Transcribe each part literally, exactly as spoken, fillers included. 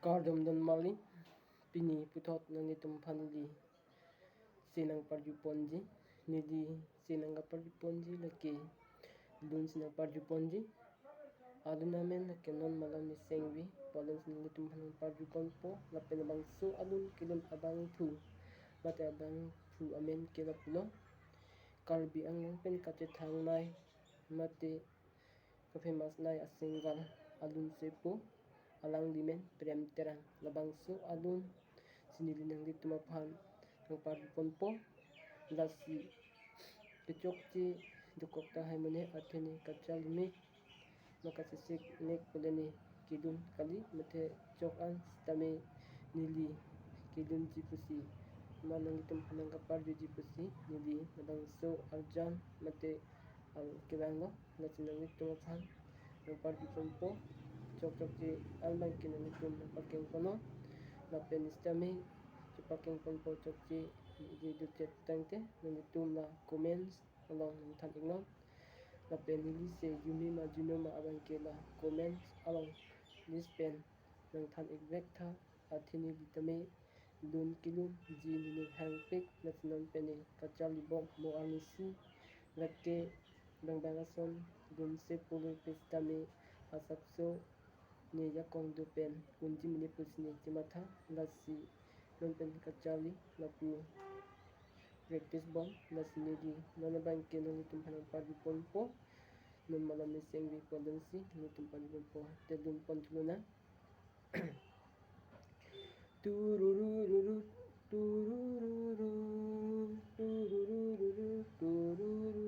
Kardom don mali, pini puthot nanglitum aphan neli si nangparju ponji, neli si nangkaparju ponji lake lun si nangparju ponji. Alun amen lake non malom ni sengvi, pu alun si nanglitum aphan nangparju ponpo, lapen labangso alun kelun abangphu, mate abangphu amen ke lapulo. Karbi Anglong pen kachethangnei, mate kafamous nei a-singer alun sepo, alangli men Prem Terang. Labangso alun si neli nanglitum aphan nangparju ponpo. Lasi kechokche dokok tahai mane, athe ne kacharli mek, ma kachesik mek pule ne kelun kali, mate chok an sitame neli kelunji pusi ma nanglitum aphan nangkaparjuji pusi neli labangso arjan mate al kevanglo, lasi nanglitum aphan nangparju ponpo. Chokchokche an abang ke nanglitum nangpakeng ponnon, lapen sitame chepakeng ponpo chokche, neli dothe tangte nanglitum la comments along nangthan iknon. Lapen neli se jume ma juno ma abang ke la comments along list pen nangthan ikvek tha. Athe neli tame lun kelunji neli hangpik, lasi non pen ne kacharli bom mo arnisi, lake bang bang ason lun sepo le pe sitame asapso ne jakong do pen unji mene pusi ne chematha, lasi non pen kacharli lapu practice bom, lasi neli non abang ke nanglitum aphan nangparju ponpo. Non malom ni sengvi pu alun si nanglitum parju ponpo, te lun pon thulonang. Tururururu, turururu, tururururu, tururu.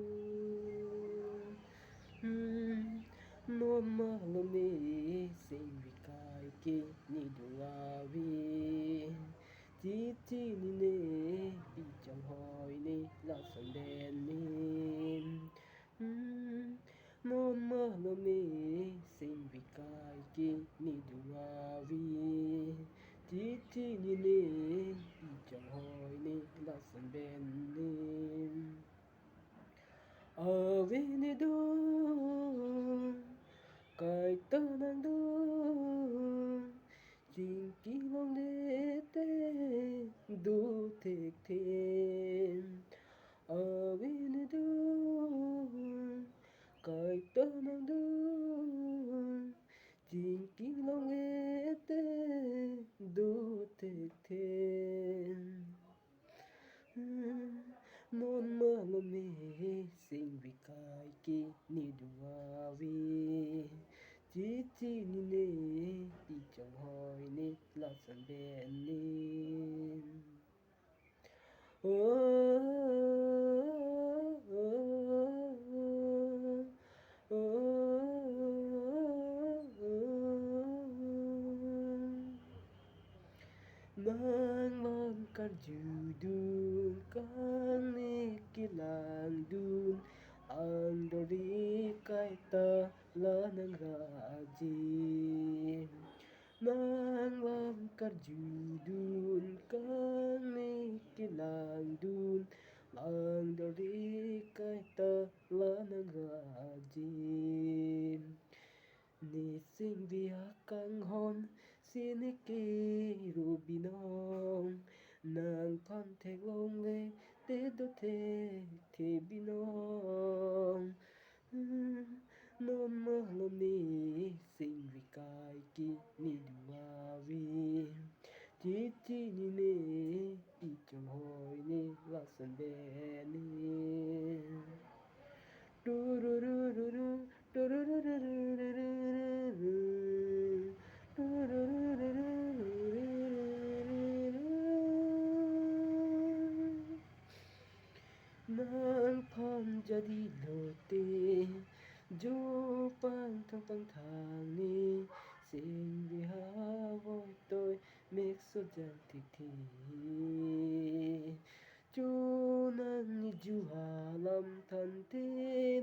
Hmm, non malom ni sengvi kaike ne do ave. Titi ne ne, pi chonghoi ne, lason pen ne. Hmm, non malom ni sengvi kaike ne do ave. Titi ne ne, pi chonghoi ne, lason pen ne. Ave ne do, kaita nang do, chingki longledet do thekthe. Ave ne do, kaita nang do, chingki longledet do thekthe. Non malom ni sengvi kaike ne do ave. Titi ne ne, pi chonghoi ne, lason pen ne. Oh, oh, oh, oh, oh, oh. Nang bang karjudun, kangnek kelangdun, angdori kaita la nangraji. Nang bang karjudun, kangnek kelangdun, angdori kaita la nangraji. Ne sengvi akanghon si ne kero binong, nangphan theklongle te do thekthe binong. Non malom ni sengvi kaike ne do ave. Titi ne ne, pi chonghoi ne, lason pen ne. Tururururu, tururururu, tururururu. Nangphan jadi lote, jo pangthang pangthang ne, sengvi havoitoi, mekso jang thekthe. Cho nang ne ju alam thanthe,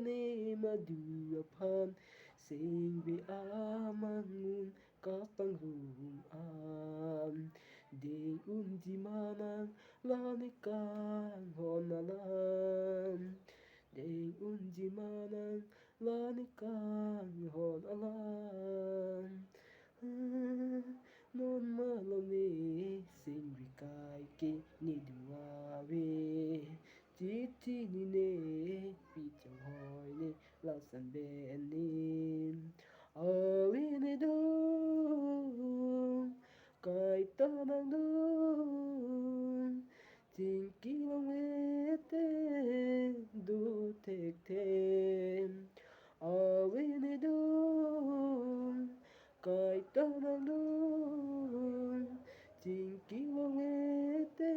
ne madu aphan, sengvi amang un kapangrum an. Deng unji ma nang la ne kanghon alam. Deng unji ma nang la ne kanghon alam. Non Tanang dun, chingki long ete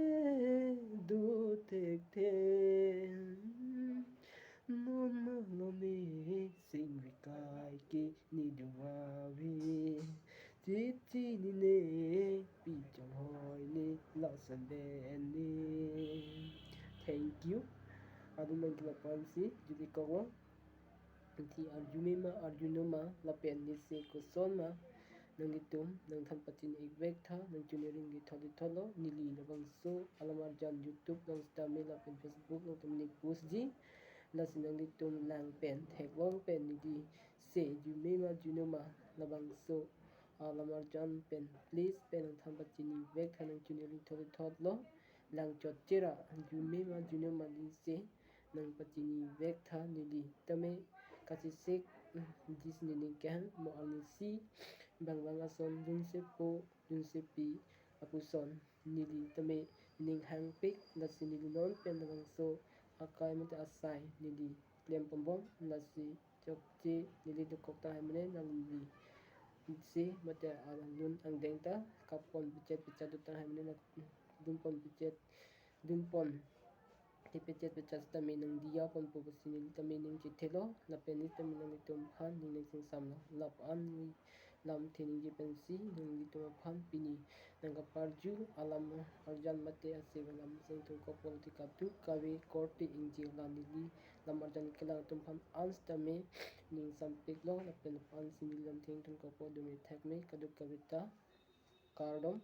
do thekthe. Non malom ne singri kai ke ne do ave. Chichi ne ne pi chonghoi ne lason pen ne. Thank you. Adun nangkila pensi juli kok lo. Ansi arju me ma, arju no ma, lapen ne se koson ma, nanglitum nangthan pachini ik vek tha, nangchini ring di thot di thot lo, neli labangso alam arjan YouTube along sitame lapen Facebook along tame ne postji, lasi nanglitum lang pen theklong pen neli se arju me ma, arju no ma, labangso alam arjan pen please pen nangthan pachini vek tha, nangchini ring thot di thot lo, lang chot chera arju me ma, arju no ma, neli se nangpachini vek tha, neli tame kachesik, mm, jis nening kehang mo arnisi bang bang ason dunse po dunse pi apuson neli tame ning hangpik, lasi neli non pen labangso akai mate asai neli klem pambom, lasi chokche neli dokok tang hai mane nangli se mate alun angdeng ta kapon pichet pichet do tang hai mane na dun pon pichet dun pon te pichet pichet tame nangdiya ponpo pusi neli tame ning chethelo, lapen neli tame nanglitum aphan ning nangsingsam lo. Lapu-an neli lamthe ningje pensi nanglitum aphan pini nangkaparju alam arjan mate ase alam sing thun kokpo, lasi kadokave korte ingje la neli lam arjan kelang atum aphan an sitame ning sampik lo, lapen lapu-an si neli lamthe thun kokpo, dome thek me kadokave ta, kardom.